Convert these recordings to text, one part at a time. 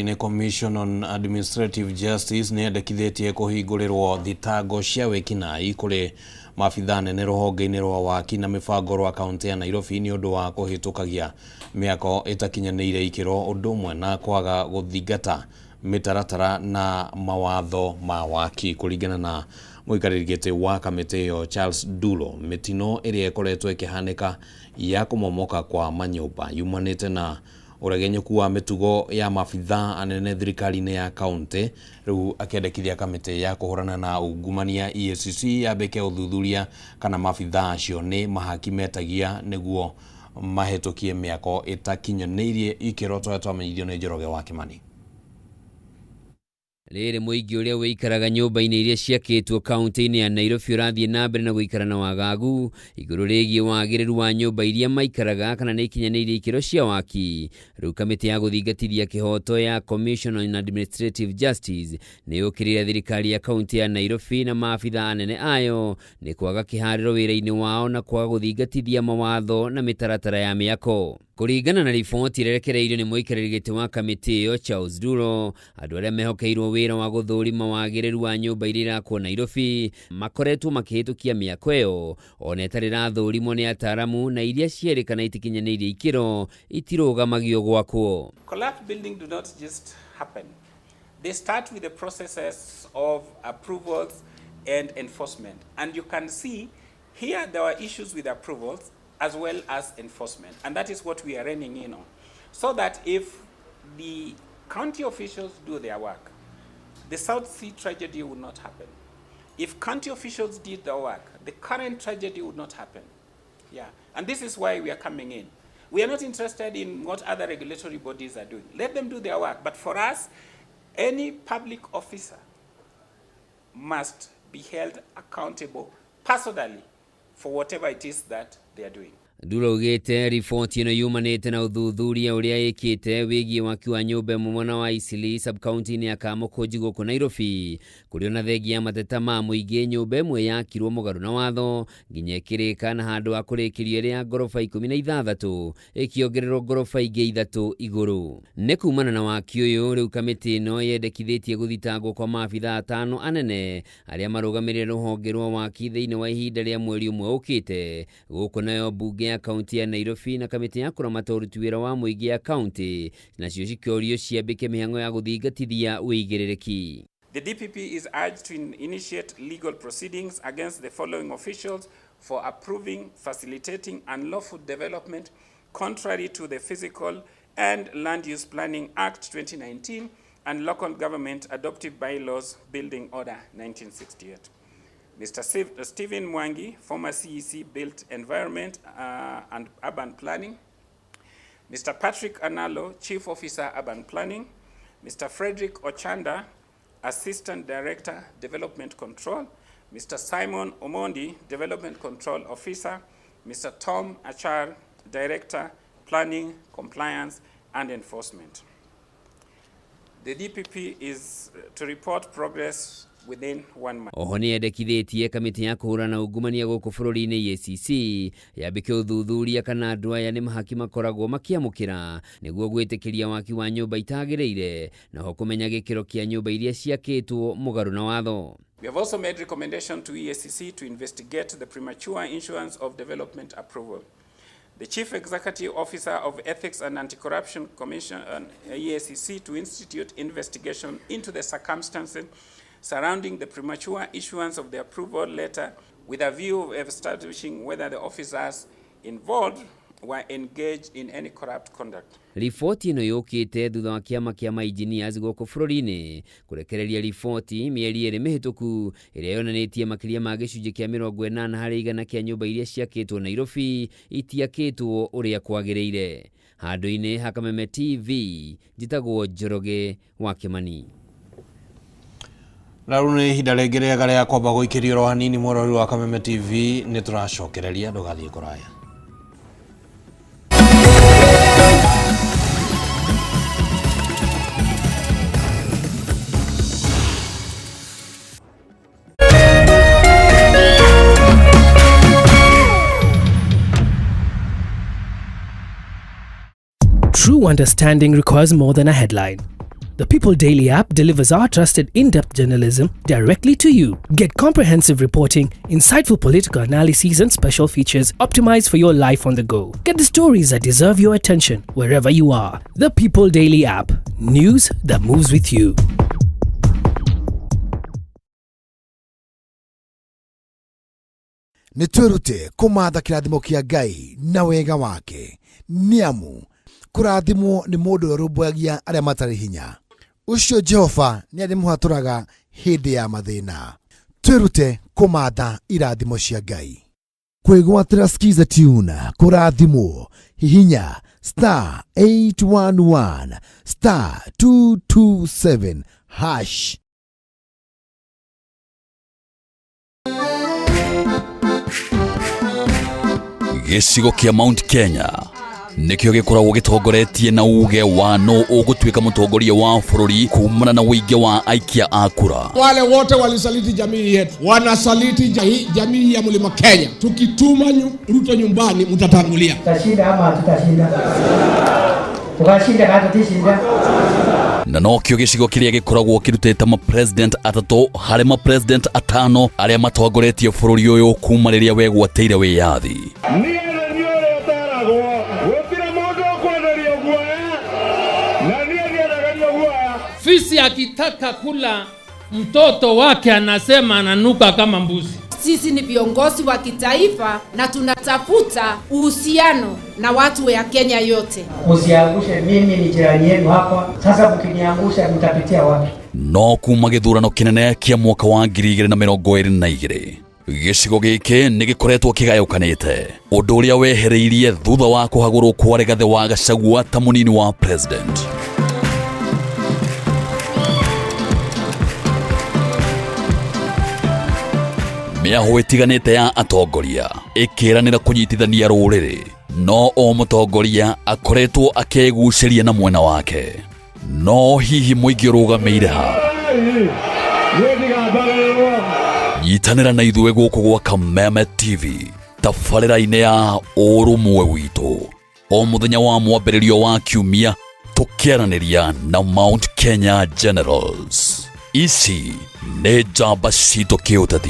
Nĩ Commission on Administrative Justice nĩ yendekithĩtie kũhingũrĩrwo thitango cia wĩkinaĩ kũrĩ maabithaa nene rũhonge-inĩ rwa waki na mĩbango rwa kaunti ya Nairobi nĩ ũndũ wa kũhĩtũkagia mĩako ĩtakinyanĩire ikĩro ũndũ ũmwe na kwaga gũthingata mĩtaratara na mawatho ma waki. Kũringana na mũikarĩri gĩtĩ wa kamĩtĩ ĩyo Charles Dulo, mĩtino ĩrĩa ĩkoretwo ĩkĩhanĩka ya kũmomoka kwa manyũmba yumanĩte na ũregenyũku wa mĩtugo ya maabithaa anene thirikari-inĩ ya kaunti. Rĩu akĩendekithia kamĩtĩ ya kũhũrana na ungumania EACC yambĩke ũthuthuria kana maabithaa acio nĩ mahaki metagia nĩguo mahĩtũkie mĩako ĩtakinyanĩirie ikĩro tũrĩa twamenyithio nĩ Njoroge wa Kimani. Rĩrĩ mũingĩ ũrĩa wĩikaraga nyũmba-inĩ iria ciakĩtwo kaunti-inĩ ya Nairobi ũrathiĩ na mbere na gũikara na wagagu igũrũ rĩgiĩ wagĩrĩru wa nyũmba iria maikaraga kana nĩ ikinyanĩirie ikĩro cia waki. Rĩu kamĩtĩ ya gũthingatithia kĩhoto ya Commission on Administrative Justice nĩ yũkĩrĩire thirikari ya kaunti ya Nairobi na maabithaa anene ayo nĩ kwaga kĩharĩro wĩra-inĩ wao na kwaga gũthingatithia mawatho na mĩtaratara ya mĩako. Kũringana na riboti ĩrĩa ĩrekereirio nĩ mũikarĩri gĩtĩ wa kamĩtĩ ĩyo Charles Duro, andũ arĩa mehokeirwo wĩra wa gũthũrima wagĩrĩru wa nyũmba iria irakwo Nairobi makoretwo makĩhĩtũkia mĩako ĩyo ona ĩtarĩ ĩrathũrimwo nĩ ataaramu na iria cierĩkana itikinyanĩirie ikĩro itirũgamagio gwakwo. Collapsed buildings do not just happen. They start with the processes of approvals and enforcement. And you can see here there were issues with approvals as well as enforcement. And that is what we are running in on. So that if the county officials do their work, the South Sea tragedy would not happen. If county officials did their work, the current tragedy would not happen. Yeah. And this is why we are coming in. We are not interested in what other regulatory bodies are doing. Let them do their work. But for us, any public officer must be held accountable personally for whatever it is that they are doing. Nduro augĩte riboti ĩno yumanĩte na ũthuthuria ũrĩa ĩkĩte wĩgiĩ waki wa nyũmba ĩmwe mwena wa Eastleigh sub-county-inĩ ya Kamukunji gũkũ Nairobi, kũrĩa ona thengia ya mateta ma mũingĩ nyũmba ĩmwe yakirwo mũgarũ na watho nginya ĩkĩrĩka na handũ ha kũrĩkĩrio ĩrĩ ya ngoroba 16 ĩkĩongererwo ngoroba ingĩ 3 igũrũ. Nĩ kumana na waki ũyũ rĩu kamĩtĩ ĩno yendekithĩtie gũthitangwo kwa maabithaa 5 anene arĩa marũgamĩrĩire rũhonge rwa waki thĩinĩ wa ihinda rĩa mweri ũmwe ũkĩte. Gũkũ nayo mbunge ya kaunti ya Nairobi na kamĩtĩ ya kũramata ũruti wĩra wa mũingĩ ya kaunti nacio cikĩũrio ciambĩke mĩhang'o ya gũthingatithia ũigĩrĩrĩki. The DPP is urged to initiate legal proceedings against the following officials for approving, facilitating unlawful development contrary to the Physical and Land Use Planning Act 2019 and Local Government Adoptive Bylaws Building Order 1968. Mr. Stephen Mwangi, former CEC Built Environment and Urban Planning. Mr. Patrick Analo, Chief Officer Urban Planning. Mr. Frederick Ochanda, Assistant Director, Development Control. Mr. Simon Omondi, Development Control Officer. Mr. Tom Achar, Director, Planning, Compliance, and Enforcement. The DPP is to report progress within 1 month. Oho nĩ yendekithĩtie kamĩtĩ ya kũhũrana ungumania gũkũ bũrũri-inĩ EACC yambĩke ũthuthuria kana andũ aya nĩ mahaki makoragwo makĩamũkĩra nĩguo gwĩtĩkĩria waki wa nyũmba itagĩrĩire na ho kũmenya gĩkĩro kĩa nyũmba iria ciakĩtwo mũgarũ na watho. We have also made recommendation to EACC to investigate the premature issuance of development approval. The Chief Executive Officer of Ethics and Anti-Corruption Commission and EACC to institute investigation into the circumstances surrounding the premature issuance of the approval letter with a view of establishing whether the officers involved were engaged in any corrupt conduct. Riboti ĩno yũkĩte thutha wa kĩama kĩa ma-engineers gũkũ bũrũri-inĩ kũrekereria riboti mĩeri 2 mĩhĩtũku ĩrĩa yonanĩtie makĩria ma gĩcunjĩ kĩa 80 harĩ igana kĩa nyũmba iria ciakĩtwo Nairobi itiakĩtwo ũrĩa kwagĩrĩire. Handũ-inĩ ha Kameme TV njĩtagwo Njoroge wa Kimani. Na rĩu nĩ ihinda rĩngĩ rĩega rĩa kwamba gũikĩrio ro hanini mweroreri wa Kameme TV, nĩ tũracokereria ndũgathiĩ kũraya. True understanding requires more than a headline. The People Daily app delivers our trusted in depth journalism directly to you. Get comprehensive reporting, insightful political analyses, and special features optimized for your life on the go. Get the stories that deserve your attention wherever you are. The People Daily app. News that moves with you. Nĩ twĩrute kũmatha kĩrathimo kĩa Ngai na wega wake, nĩ amu kũrathimwo nĩ mũndũ ũrĩa ũrũmbũyagia arĩa matarĩ hinya. Ũcio Jehova nĩ arĩmũhatũraga hĩndĩ ya mathĩna. Twĩrute kũmatha irathimo cia Ngai. Kwĩgwatĩra Skiza Tune kũrathimwo, hihinya star 811 star 227 hash. Gĩcigo kĩa Mount Kenya nĩkĩo gĩkoragwo gĩtongoretie na uge wa no ũgũtuĩka mũtongoria wa bũrũri kumana na ũingĩ wa aikia a kura. Wale wote walisaliti jamii yetu, wanasaliti jamii ya Mlima Kenya. Tukituma Ruto nyumbani, mtatangulia. Tutashinda ama hatutashinda? Tukashinda kana tutishinda? Na nokĩo gĩcigo kĩrĩa gĩkoragwo kĩrutĩte mapresident atatũ harĩ mapresident atano arĩa matongoretie bũrũri ũyũ kuma rĩrĩa wegwatĩire wĩyathi. Niĩ nĩ niĩ ũrĩa ũteragwo, gũtirĩ mũndũ ũkwenderio guoya, na niĩ ndiendagĩrio guoya. Fisi akitaka kula mtoto wake anasema ananuka kama mbuzi. Sisi ni viongozi wa kitaifa na tunatafuta uhusiano na watu ya Kenya yote. Msiangushe, mimi ni jirani yenu hapa. Sasa mkiniangusha mtapitia wapi? No kuma gĩthurano kĩnene kĩa mwaka wa 2022 gĩcigo gĩkĩ nĩ gĩkoretwo kĩgayũkanĩte, ũndũ ũrĩa wehereirie thutha wa kũhagũrwo kwa Rigathĩ wa Gachagua ta mũnini wa president. Mĩahũ ĩtiganĩte ya atongoria ĩkĩranĩra kũnyitithania rũrĩrĩ, no o mũtongoria akoretwo akĩgucĩria na mwena wake. No hihi mũingĩ ũrũgamĩire ha? Niĩ ndigambarĩrwo. Nyitanĩra na ithuĩ gũkũ gwa Kameme TV tabarĩra-inĩ ya ũrũmwe witũ o mũthenya wa mwambĩrĩrio wa kiumia, tũkĩaranĩria na Mount Kenya Generals. Ici nĩ njamba citũ kĩũteti.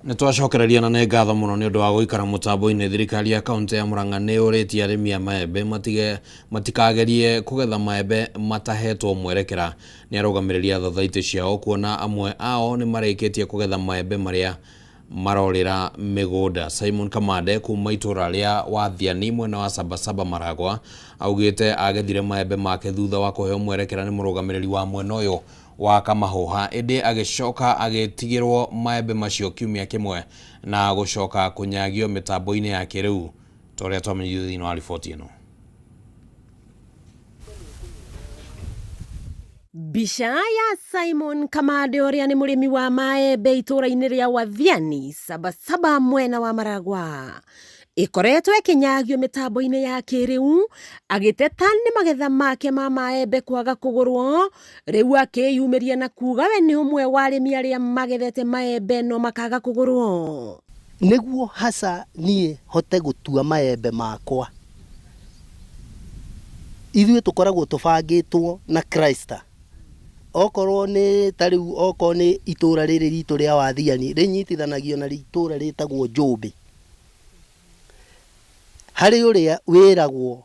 Nĩ twacokereria na nĩ ngatho mũno nĩ ũndũ wa gũikara mũtambo-inĩ. Thirikari ya kaunti ya Murang'a nĩ ũrĩtie arĩmi a maembe matige matikagerie kũgetha maembe matahetwo mwerekera nĩ arũgamĩrĩri a thothaitĩ ciao, kuona amwe ao nĩ marĩkĩtie kũgetha maembe marĩa marorĩra mĩgũnda. Simon Kamande kuma itũra rĩa Wathiani mwena wa Sabasaba Maragwa augĩte agethire maembe make thutha wa kũheo mwerekera nĩ mũrũgamĩrĩri wa mwena ũyũ wa Kamahuha, ĩndĩ agĩcoka agĩtigĩrwo maembe macio kiumia kĩmwe na gũcoka kũnyagio mĩtambo-inĩ ya kĩrĩu ta ũrĩa twamenyithio thĩinĩ wa riboti ĩno. Mbica ya Simon Kamande ũrĩa nĩ mũrĩmi wa maembe itũũra-inĩ rĩa Wathiani Sabasaba mwena wa Maragwa ĩkoretwo ĩkĩnyagio mĩtambo-inĩ ya kĩrĩu agĩteta nĩ magetha make ma maembe kwaga kũgũrwo. Rĩu akĩyumĩria na kuga we nĩ ũmwe wa arĩmi arĩa magethete maembe no makaga kũgũrwo. Nĩguo hasa niĩ hote gũtua maembe makwa, ithuĩ tũkoragwo tũbangĩtwo na cluster. Okorwo nĩ ta rĩu, okorwo nĩ itũra rĩrĩ ritũ rĩa Wathiani rĩnyitithanagio na itũra rĩtagwo Njũmbĩ, harĩ ũrĩa wĩragwo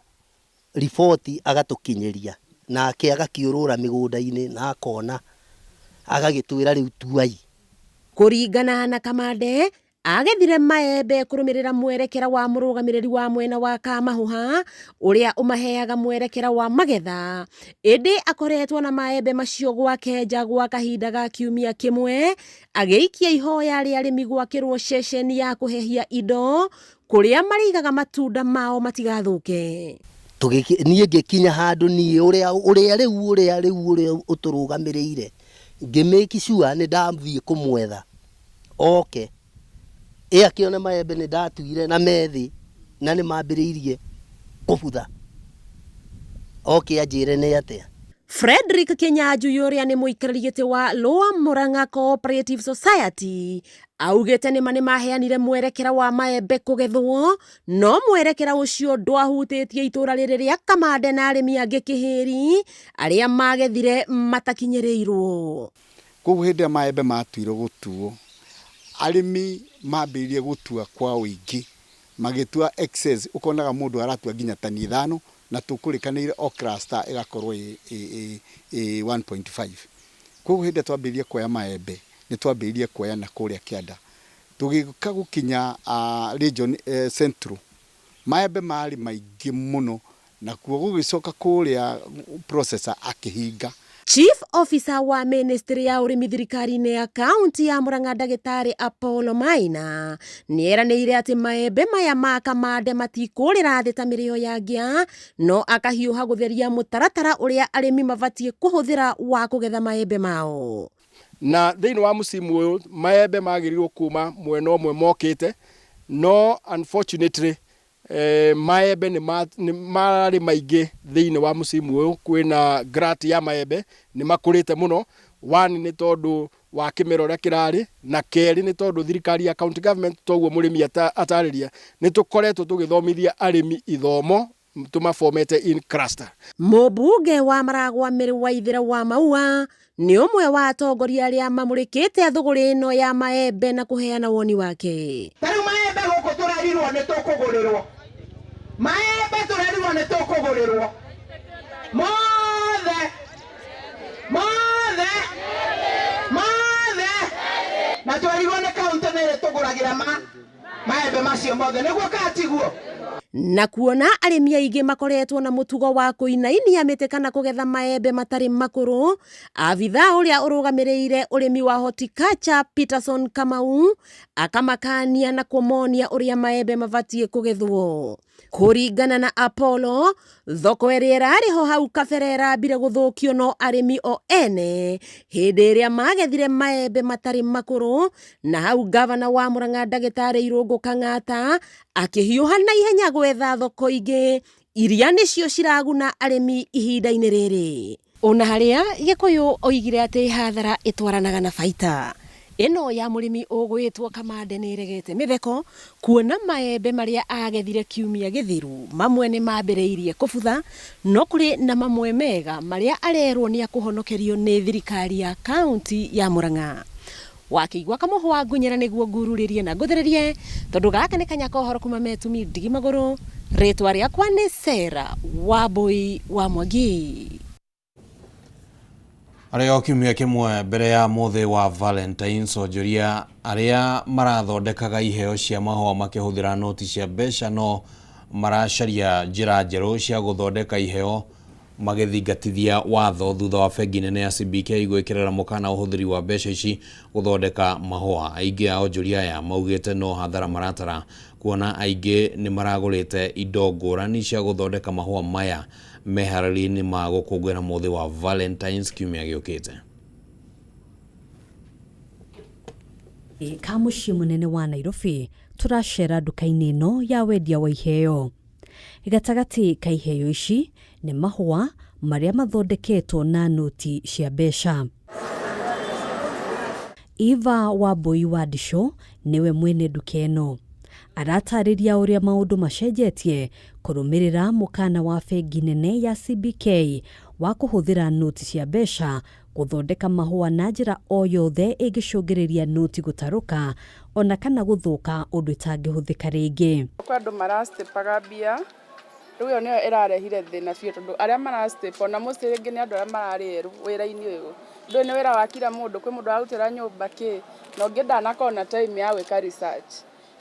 riboti agatũkinyĩria, nake agakĩũrũra mĩgũnda-inĩ na akona agagĩtwĩra rĩu tuai. Kũringana na Kamande, agethire maembe kũrũmĩrĩra mwerekera wa mũrũgamĩrĩri wa mwena wa Kamahuha ũrĩa ũmaheaga mwerekera wa magetha, ĩndĩ akoretwo na maembe macio gwake nja gwa kahinda ga kiumia kĩmwe, agĩikia ihoya rĩa arĩmi gwakĩrwo ceceni ya kũhehia indo kũrĩa marĩigaga matunda mao matigathũke. Niĩ ngĩkinya handũ niĩ ũrĩa ũrĩa rĩu ũrĩa rĩu ũrĩa ũtũrũgamĩrĩire ngĩmake sure nĩ ndathiĩ kũmwetha oke ĩ akĩone maembe nĩ ndatuire na methĩ na nĩ mambĩrĩirie kũbutha. Oke anjĩre nĩ atĩa. Fredrick Kinyanjui ũrĩa nĩ mũikarĩri gĩtĩ wa Lower Murang'a Cooperative Society augĩte nĩma nĩmaheanire mwerekera wa maembe kũgethwo no mwerekera ũcio ndwahutĩtie itũra rĩrĩ rĩa Kamande na arĩmi angĩ Kĩhĩri arĩa magethire matakinyĩrĩirwo. Koguo hĩndĩ ĩrĩa maembe matuirwo gũtuo, arĩmi mambĩrĩirie gũtua kwa ũingĩ, magĩtua excess, ũkonaga mũndũ aratua nginya tani ithano, na tũkũrĩkanĩire o cluster ĩgakorwo ĩ 1.5. Koguo hĩndĩ ĩrĩa twambĩrĩirie kuoya maembe, nĩ twambĩrĩirie kuoya na kũrĩa kĩanda. Tũgĩũka gũkinya region central, maembe marĩ maingĩ mũno, nakuo gũgĩcoka kũrĩa processor akĩhinga. Chief Officer wa Ministry ya ũrĩmi thirikari-inĩ ya kaunti ya Murang'a ndagĩtarĩ Apollo Maina nĩeranĩire atĩ maembe maya ma Kamande matikũrĩra thĩ ta mĩrĩo ya ngĩa no akahiũha gũtheria mũtaratara ũrĩa arĩmi mabatiĩ kũhũthĩra wa kũgetha maembe mao. Na thĩinĩ wa mũcimu ũyũ maembe magĩrĩirwo kuma mwena ũmwe mokĩte, no unfortunately maembe nĩ mararĩ maingĩ thĩinĩ wa mũcimu ũyũ, kwĩna glut ya maembe, nĩ makũrĩte mũno. One nĩ tondũ wa kĩmera ũrĩa kĩrarĩ, na kerĩ nĩ tondũ thirikari ya county government toguo mũrĩmi atarĩria, nĩ tũkoretwo tũgĩthomithia arĩmi ithomo tũmabomete in cluster. Mũmbunge wa Maragwa Mary Waithera wa Maua nĩ ũmwe wa atongoria arĩa mamũrĩkĩte thũgũrĩ ĩno ya maembe na kũheana woni wake. Ta rĩu maembe gũkũ tũrerirwo nĩ tũkũgũrĩrwo, maembe tũrerirwo nĩ tũkũgũrĩrwo mothe mothe mothe, na twerirwo nĩ kaũntĩ nĩ ĩrĩtũgũragĩra ma maembe macio mothe, nĩguo kana tiguo? Na kuona arĩmi aingĩ makoretwo na mũtugo wa kũinainia mĩtĩ kana kũgetha maembe matarĩ makũrũ, abithaa ũrĩa ũrũgamĩrĩire ũrĩmi wa horticulture Peterson Kamau akamakania na kũmonia ũrĩa maembe mabatiĩ kũgethwo. Kũringana na Apollo, thoko ĩrĩa ĩrarĩ ho hau kabere ĩrambire gũthũkio no arĩmi o ene hĩndĩ ĩrĩa magethire maembe matarĩ makũrũ, na hau gavana wa Murang'a ndagĩtarĩ Irũngũ Kang'ata akĩhiũha na ihenya gwetha thoko ingĩ iria nĩcio ciraguna arĩmi ihinda-inĩ rĩrĩ. Ona harĩa Gĩkũyũ oigire atĩ hathara ĩtwaranaga na baita, ĩno ya mũrĩmi ũgwĩtwo Kamande nĩ ĩregete mĩtheko kuona maembe marĩa agethire kiumia gĩthiru mamwe nĩ mambĩrĩirie kũbutha, no kũrĩ na mamwe mega marĩa arerwo nĩ akũhonokerio nĩ thirikari ya kaunti ya Murang'a. Wakĩigua kamũhwa ngunyĩra nĩguo ngururĩrie na ngũthĩrĩrie, tondũ gaka nĩ kanya ka ũhoro kuma Metumi Ndigi Magũrũ. Rĩtwa rĩakwa nĩ Sarah Wambui wa Mwangi. Arĩ o kiumia kĩmwe mbere ya mũthĩ wa Valentine's, onjoria arĩa marathondekaga iheo cia mahũa makĩhũthĩra noti cia mbeca no maracaria njĩra njerũ cia gũthondeka iheo magĩthingatithia watho thutha wa bengi nene ya CBK gwĩkĩrĩra mũkana ũhũthĩri wa mbeca ici gũthondeka mahũa. Aingĩ a onjoria aya maugĩte no hathara maratara kuona aingĩ nĩ maragũrĩte indo ngũrani cia gũthondeka mahũa maya meharĩria-inĩ ma gũkũngũĩra mũthĩ wa Valentine's kiumia gĩũkĩte. Ka mũciĩ mũnene wa Nairobi tũracera nduka-inĩ ĩno ya wendia wa iheo. Gatagatĩ ka iheo ici nĩ mahũa marĩa mathondeketwo na noti cia mbeca. Eva Wambui wa Ndicũ nĩwe mwene nduka ĩno. Aratarĩria ũrĩa maũndũ macenjetie kũrũmĩrĩra mũkana wa bengi nene ya CBK wa kũhũthĩra noti cia mbeca gũthondeka mahũa na njĩra o yothe ĩngĩcũngĩrĩria noti gũtarũka ona kana gũthũka ũndũ ĩtangĩhũthĩka rĩngĩ. Kwĩ andũ marastipaga mbia, rĩu ĩyo nĩyo ĩrarehire thĩna biũ tondũ arĩa marastipa ona mostly rĩngĩ nĩ andũ arĩa mararĩ erũ wĩra-inĩ ũyũ. Ndũĩ nĩ wĩra wa kila mũndũ, kwĩ mũndũ ararutĩra nyũmba kĩ, na ũngĩ ndanakorwo na time ya gwĩka research.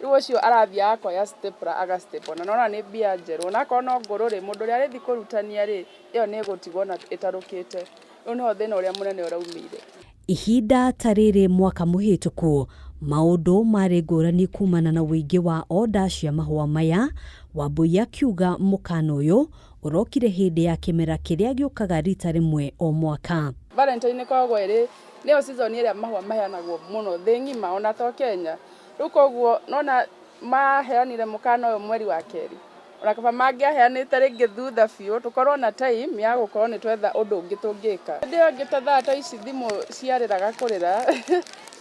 Rĩu ũcio arathiĩ akoya stapler aga staple na nĩwona nĩ mbia njerũ, onakorwo no ngũrũ rĩ, mũndũ ũrĩa arĩthiĩ kũrutania rĩ, ĩyo nĩ ĩgũtigwo na ĩtarũkĩte. Rĩu nĩho thĩna ũrĩa mũnene ũraumĩire. Ihinda ta rĩrĩ mwaka mũhĩtũku, maũndũ marĩ ngũrani kumana na ũingĩ wa oda cia mahũa maya, Wambui akiuga mũkana ũyũ ũrokire hĩndĩ ya kĩmera kĩrĩa gĩũkaga rita rĩmwe o mwaka. Valentine ĩkoragwo ĩrĩ nĩyo season ĩrĩa mahũa maheanagwo mũno thĩ ng'ima ona to Kenya. Rĩu koguo nona Maheanire mũkana ũyũ mweri wa kerĩ. Ona kaba mangĩaheanĩte rĩngĩ thutha biũ tũkorwo na time ya gũkorwo nĩ twetha ũndũ ũngĩ tũngĩka. Hĩndĩ ĩyo ĩngĩ ta thaa ta ici thimũ ciarĩraga kũrĩra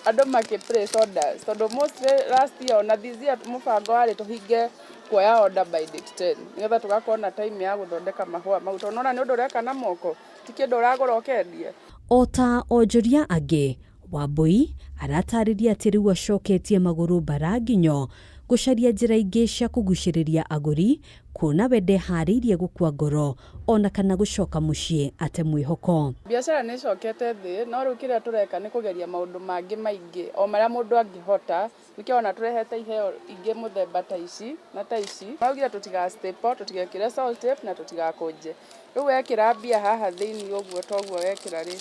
andũ makĩ place orders tondũ mostly last year ona this year mũbango warĩ tũhinge kuoya order by date 10 nĩgetha tũgakorwo na time ya gũthondeka mahũa mau tondũ nĩwona nĩ ũndũ ũreka na moko ti kĩndũ ũragũra ũkendia. O ta onjoria angĩ, Wambũi aratarĩria atĩ rĩu acoketie magũrũ mbara nginyo gũcaria njĩra ingĩ cia kũgucĩrĩria agũri kuona we ndeharĩirie gũkua ngoro ona kana gũcoka mũciĩ ate mwĩhoko. Biacara nĩ ĩcokete thĩ no rĩu kĩrĩa tũreka nĩ kũgeria maũndũ mangĩ maingĩ o marĩa mũndũ angĩhota. Nĩkĩo wona tũrehete iheo ingĩ mũthemba ta ici na ta ici. Maraugire tũtiga staple, tũtigekĩre salt tape na tũtigakũnje. Rĩu wekĩra mbia haha thĩinĩ ũguo toguo wekĩra rĩ,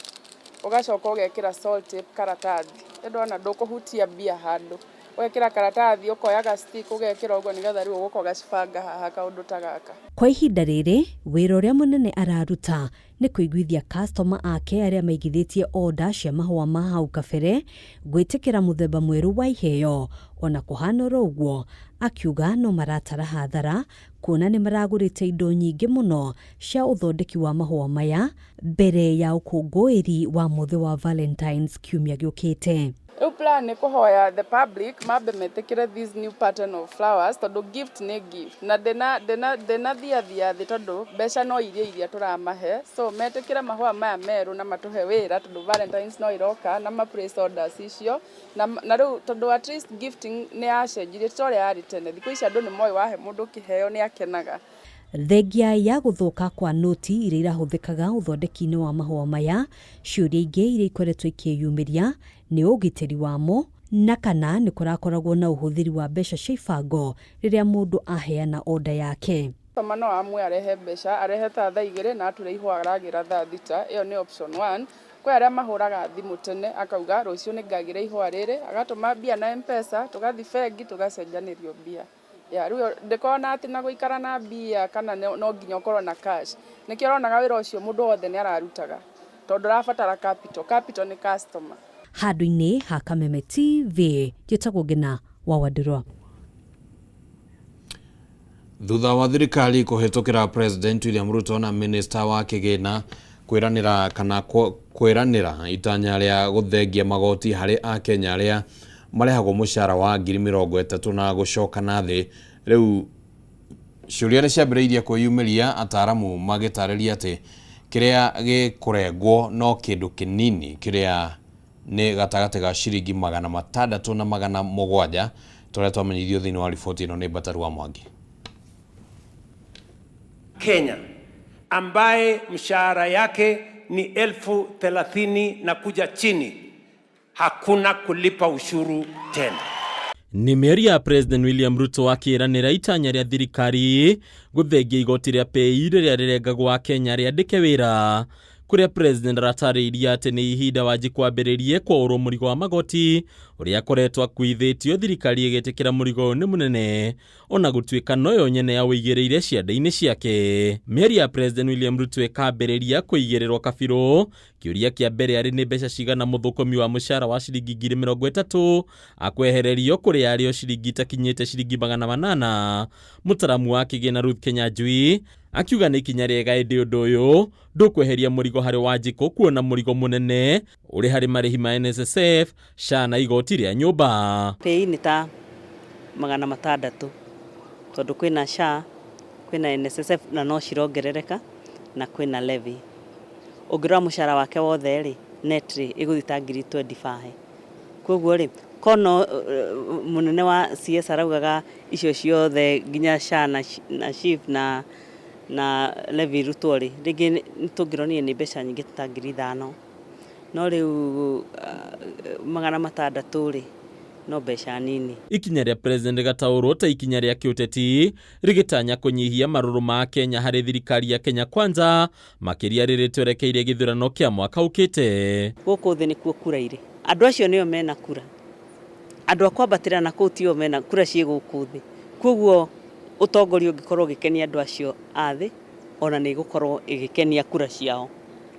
ũgacoka ũgekĩra salt tape karatathi. Nĩ ndona ndũkũhutia mbia handũ. Ũgekĩra karatathi ũkoya ga stick ũgekĩra ũguo nĩgetha rĩu ũgoka ũgacibanga haha kaũndũ ta gaka. Kwa ihinda rĩrĩ, wĩra ũrĩa mũnene araruta nĩ kũiguithia customer ake arĩa maigithĩtie order cia mahũa ma hau kabere gwĩtĩkĩra mũthemba mwerũ wa iheo. Ona kũhana oro ũguo, akiuga no maratara hathara kuona nĩ maragũrĩte indo nyingĩ mũno cia ũthondeki wa mahũa maya mbere ya ũkũngũĩri wa mũthĩ wa Valentine's kiumia gĩũkĩte. Rĩu plan nĩ kũhoya the public mambe metĩkĩre this new pattern of flowers tondũ gift nĩ gift na ndĩna ndĩna ndĩnathiathia thĩ tondũ mbeca no iria iria tũramahe so metĩkĩre mahũa maya merũ na matũhe wĩra tondũ Valentine's no ĩroka na ma place orders icio na, na rĩu tondũ at least gifting nĩ yacenjirie ti ta ũrĩa yarĩ tene. Thikũ ici andũ nĩ moĩ wahe mũndũ kĩheo nĩ akenaga. Thengia ya gũthũka kwa noti iria irahũthĩkaga ũthondeki-inĩ wa mahũa maya, ciũria ingĩ iria ikoretwo ikĩyumĩria nĩ ũgitĩri wamo na kana nĩ kũrakoragwo na ũhũthĩri wa mbeca cia ibango rĩrĩa mũndũ aheana order yake. Customer no amue arehe mbeca, arehe ta thaa igĩrĩ na atwĩre ihũa aragĩra thaa thita, ĩyo nĩ option one. Kwĩ arĩa mahũraga thimũ tene akauga rũciũ nĩ ngagĩra ihũa rĩrĩ, agatũma mbia na Mpesa, tũgathiĩ bengi tũgacenjanĩrio mbia. Yeah, rĩu ndĩkoragwo na atĩ na gũikara na mbia kana no nginya ũkorwo na cash. Nĩkĩo ũronaga wĩra ũcio mũndũ wothe nĩ ararutaga tondũ ndũrabatara capital, capital nĩ customer. Handũ-inĩ ha Kameme TV, njĩtagwo Ngĩna wa Wandũrwa. Thutha wa thirikari kũhĩtũkĩra President William Ruto na Minista wa kĩgĩna kwĩranĩra kana kwĩranĩra itanya rĩa gũthengia magoti harĩ akenya arĩa marĩhagwo mũcara wa 30,000 na gũcoka na thĩ, rĩu ciũria nĩ ciambĩrĩirie kwĩyumĩria ataramu magĩtarĩria atĩ kĩrĩa gĩkũrengwo no kĩndũ kĩnini kĩrĩa nĩ gatagatĩ ga ciringi 600 na 700 ta ũrĩa twamenyithio thĩinĩ wa riboti ĩno nĩ Mbataru wa Mwangi. Kenya ambaye mshahara yake ni 30,000 na kuja chini, hakuna kulipa ushuru tena. Nĩ mĩario ya President William Ruto akĩranĩra itanya rĩa thirikari gũthengia igoti rĩa PAYE rĩrĩa rĩrengagwo Akenya arĩa andĩke wĩra, kũrĩa President aratarĩirie atĩ nĩ ihinda wanji kwambĩrĩrie kwaũrwo mũrigo wa magoti ũrĩa akoretwo akuithĩtio thirikari ĩgĩtĩkĩra mũrigo ũyũ nĩ mũnene ona gũtuĩka noyo nyene yaũigĩrĩire ciande-inĩ ciake. Mĩario ya President William Ruto ĩkambĩrĩria kũigĩrĩrwo kabirũ. Kĩũria kĩa mbere arĩ nĩ mbeca cigana mũthũkũmi wa mũcara wa ciringi 30,000 akwehererio kũrĩa arĩ o ciringi itakinyĩte ciringi 800. Mũtaramu wa kĩgĩna Ruth Kenyanjui akiuga nĩ ikinya rĩega ĩndĩ ũndũ ũyũ ndũkweheria mũrigo harĩ Wanjikũ kuona mũrigo mũnene ũrĩ harĩ marĩhi ma NSSF, SHA na igoti rĩa nyũmba. PAYE nĩ ta 600 tondũ kwĩna SHA, kwĩna NSSF na no cirongerereka na kwĩna levy. Ũngĩrora mũcara wake wothe rĩ, net rĩ, ĩgũthiĩ ta 25,000. Koguo rĩ, ko no mũnene wa CS araugaga icio ciothe nginya SHA na SHIF na levy irutwo rĩ, rĩngĩ nĩ tũngĩronire nĩ mbeca nyingĩ ta 5,000. No rĩu 600 rĩ, no mbeca nini. Ikinya rĩa President rĩgataũrwo ta ikinya rĩa kĩũteti rĩgĩtanya kũnyihia marũrũ ma Kenya harĩ thirikari ya Kenya Kwanza makĩria rĩrĩ twerekeire gĩthurano kĩa mwaka ũkĩte. Gũkũ thĩ nĩkuo kura irĩ. Andũ acio nĩo mena kura. Andũ a kwambatĩra na kũu tio mena kura, ciĩ gũkũ thĩ. Koguo ũtongoria ũngĩkorwo ũgĩkenia andũ acio a thĩ, ona nĩ ĩgũkorwo ĩgĩkenia kura ciao.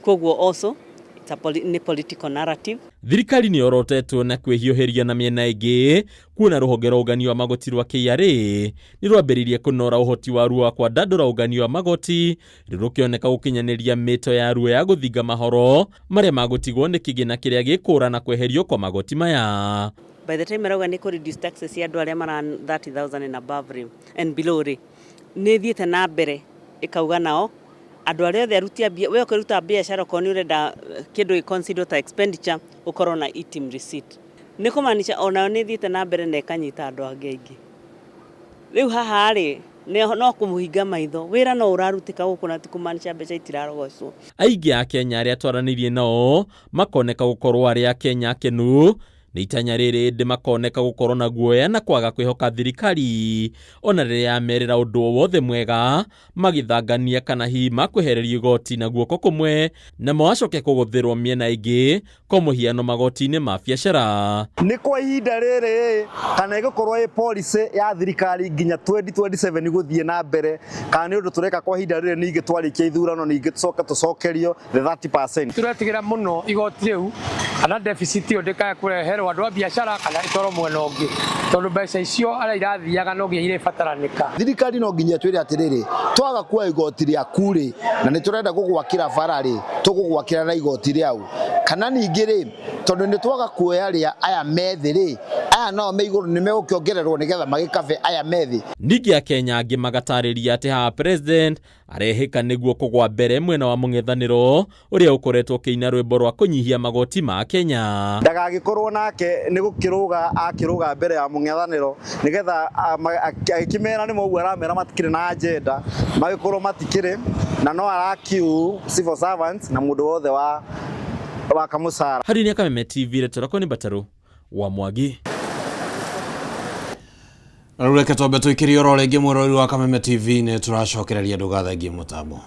Koguo also It's a nĩ political narrative. Thirikari nĩ yorotetwo na kwĩhiũhĩria na mĩena ĩngĩ kuona rũhonge rwa ũngania wa magoti rwa KRA nĩ rwambĩrĩirie kũnora ũhoti waruo wa kwandandũra ũngania wa magoti rĩu rũkĩoneka gũkinyanĩria mĩto yaruo ya gũthinga mahoro marĩa magũtigwo nĩ kĩgĩna kĩrĩa gĩkũra na kweherio kwa magoti maya. By the time ĩrauga nĩ kũ reduce taxes cia andũ arĩa mara 30,000 and above rĩ, and below rĩ, nĩ ĩthiĩte na mbere ĩkauga nao andũ arĩa othe aruti a mbia, we ũkĩruta biacara okorwo nĩ ũrenda kĩndũ gĩ consider ta expenditure ũkorwo na eTIM receipt. Nĩ kũmaanisha onayo nĩ ĩthiĩte na mbere na ĩkanyita andũ angĩ aingĩ. Rĩu haha rĩ, no kũmũhinga maitho, wĩra no ũrarutĩka gũkũ na ti kũmaanisha mbeca itirarogocwo. Aingĩ a Kenya arĩa twaranĩirie nao makoneka gũkorwo arĩ Akenya akenu nĩ itanya rĩrĩ ĩndĩ makoneka gũkorwo na guoya na kwaga kwĩhoka thirikari ona rĩrĩa yamerĩra ũndũ o wothe mwega magĩthangania kana hihi makwehererio igoti na guoko kũmwe namo acoke kũgũthĩrwo mĩena ĩngĩ kwa mũhiano magoti-inĩ ma biacara. Nĩ kwa ihinda rĩrĩ kana ĩgũkorwo ĩ policy ya thirikari nginya 2027 gũthiĩ na mbere kana nĩ ũndũ tũreka kwa ihinda rĩrĩ ningĩ twarĩkia ithurano ningĩ tũcoke tũcokerio the 30%. Tũretigĩra mũno igoti rĩu kana deficit ĩyo ndĩkae kũreherwo andũ a biacara kana ĩtwarwo mwena ũngĩ tondũ mbeca icio arĩa irathiaga no nginya irĩbataranĩka. Thirikari no nginya ĩtwĩre atĩrĩrĩ, twaga kuoya igoti rĩaku rĩ, na nĩ tũrenda gũgwakĩra bara rĩ, tũgũgwakĩra na igoti rĩaũ. Kana ningĩ rĩ, tondũ nĩ twaga kuoya rĩa aya me thĩ rĩ, aya nao me igũrũ nĩ megũkĩongererwo nĩgetha magĩkabe aya me thĩ. Ningĩ Akenya angĩ magatarĩria atĩ haha President arehĩka nĩguo kũgwa mbere mwena wa mũng'ethanĩro ũrĩa ũkoretwo ũkĩina rwĩmbo rwa kũnyihia magoti ma Kenya. Ndagagĩkorwo nake nĩ gũkĩrũga akĩrũga mbere ya mũng'ethanĩro nĩgetha agĩkĩmera nĩ ũguo aramera matikĩrĩ na agenda magĩkorwo matikĩrĩ na no arakiu civil servants na mũndũ wothe wa wa kamũcara. Harĩ nĩ Kameme TV, rĩtwa rĩakwa nĩ Mbatarũ wa Mwangi. Na rĩu reke twambe tũikĩrie oro rĩngĩ mwĩroreri wa Kameme TV nĩ tũracokereria ndũgathengie mũtambo.